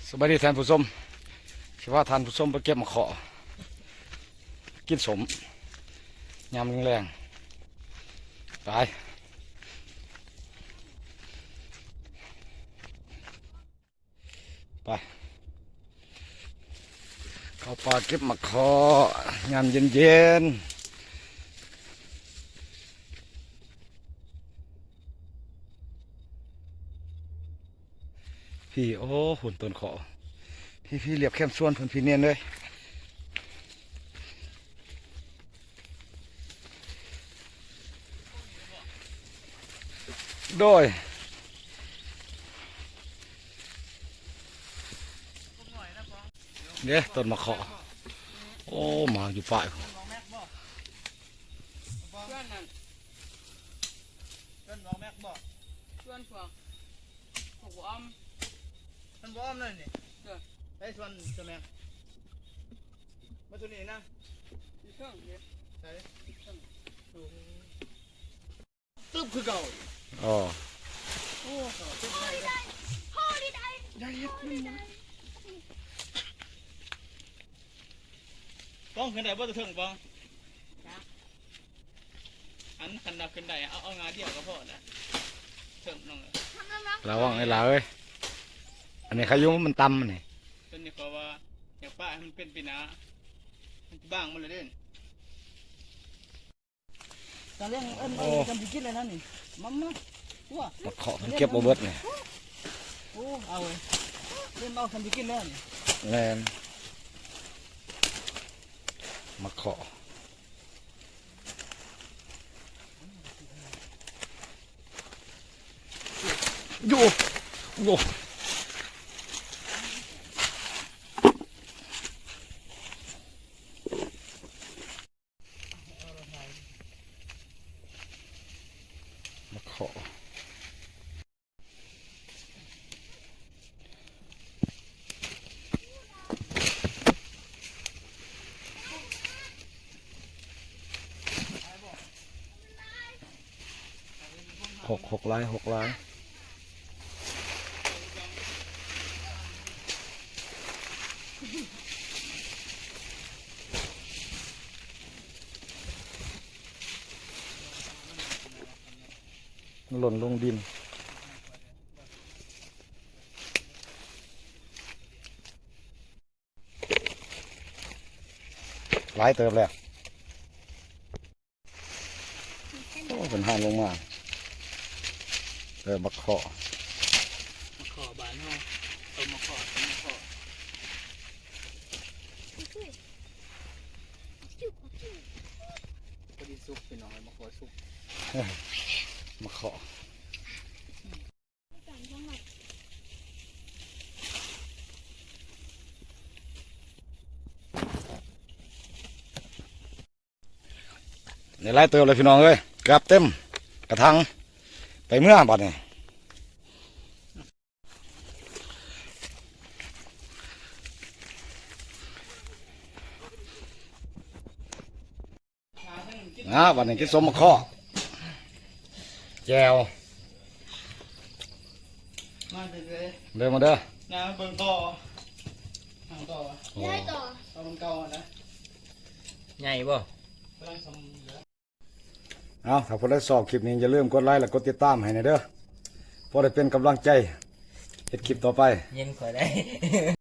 ສະບາຍດີທ່ານຜູ້ຊົມ, ຊິພາທ່ານຜູ້ຊົມໄປເກັບໝາກເຂາະ ກິນສົ້ມຍາມແລງໆ. ໄປ ໄປ ເຂົ້າປ່າເກັບໝາກເຂາະຍາມເຢັນໆ. ພີ້ ໂອ້ ພຸ້ນຕົ້ນເຂາະ ພີ້ໆ ລຽບແຄມສວນພຸ້ນ ພີ້ແໜ້ນເລີຍ. ໂດຍ ເດ້ ຕົ້ນໝາກເຂາະ ໂອ້ ໝາກຢູ່ປ້າຍພຸ້ນ. ເພື່ອນນັ້ນ ເພິ່ນບອກແມັກບໍ່? ເພື່ອນພວກ ພວກບໍ່ອອມ ເພິ່ນບໍ່ອອມເລີຍນີ້. ເອີ ໃສສວນ ສວນແມັກ? ມາຕົວນີ້ນະ ຢູ່ເທິງເດ້. ໃສ? ຢູ່ເທິງ. ຕຶບຄືເກົ່າ. ອໍ ໂອ້ ຕຶບໄດ້ເດ້. ຢ່າເຮັດມັນນະ. ປ້ອງຂຶ້ນໄດ້ບໍ່ ຕົວເທິງປ້ອງ? ອັນຄັນວ່າຂຶ້ນໄດ້ ເອົາ ເອົາງາດຽວກໍພໍລະ ເທິງນ້ອງເອີຍ. ລະວັງໄອ້ຫຼ້າເອີຍ, ອັນນີ້ຂາຍຢູ່ມັນຕ່ຳນີ້. ຕົວນີ້ເຂົາວ່າຢາກປະໃຫ້ມັນເປັນປີໜ້າ ມັນບາງໝົດແລ້ວເດ້. ຕາເລ້ງເອີ້ນ ໂອ້ ເອີ້ນ ທຳກິນເລີຍນະນີ້. ມາ ມາ ໂອ້ ໝາກເຂາະມັນເກັບບໍ່ເບິດນີ້. ໂອ້ ເອົາເວີຍ ເອີ້ນເອົາທຳກິນເລີຍນີ້. ແມ່ນ ໝາກເຂາະ. ໂອ້ ໂອ້ ໝາກເຂາະ. ຫົກ ຫົກຫຼາຍ ຫົກຫຼາຍ. ມັນຫຼົ່ນລົງດິນ ຫຼາຍເຕີບແລ້ວ. ໂອ້ ເປັນຮ່າງລົງມາ. ເອີ ໝາກເຂາະ ໝາກເຂາະບ້ານເຮົາ ຕົ້ນໝາກເຂາະ ຕົ້ນໝາກເຂາະ. ພໍດີສຸກພີ່ນ້ອງເອີຍ ມາຂໍສຸກ ມາຂໍ. ໄດ້ຫຼາຍເຕີບເລີຍພີ່ນ້ອງເອີຍ ເກືອບເຕັມກະຖັງ. ໄປເມືອບາດນີ້. ອ່າ ບາດນີ້ກິນສົ້ມໝາກເຂາະ ແຈ່ວ ມາເດີ ເດີມາເດີ ນາເບິ່ງຕໍ່ ຫາຕໍ່ ໂອ້ ເອົາເບິ່ງເກົ່າຫັ້ນນະ ໃຫຍ່ບໍ່? ກຳລັງຊຳເດີ. ເອົາ ຖ້າຜູ້ໃດຊອບຄລິບນີ້ ຢ່າລືມກົດໄລ ແລະ ກົດຕິດຕາມໃຫ້ແດ່ເດີ ພໍໄດ້ເປັນກຳລັງໃຈເຮັດຄລິບຕໍ່ໄປ. ເຢັນຂ້ອຍໄດ້.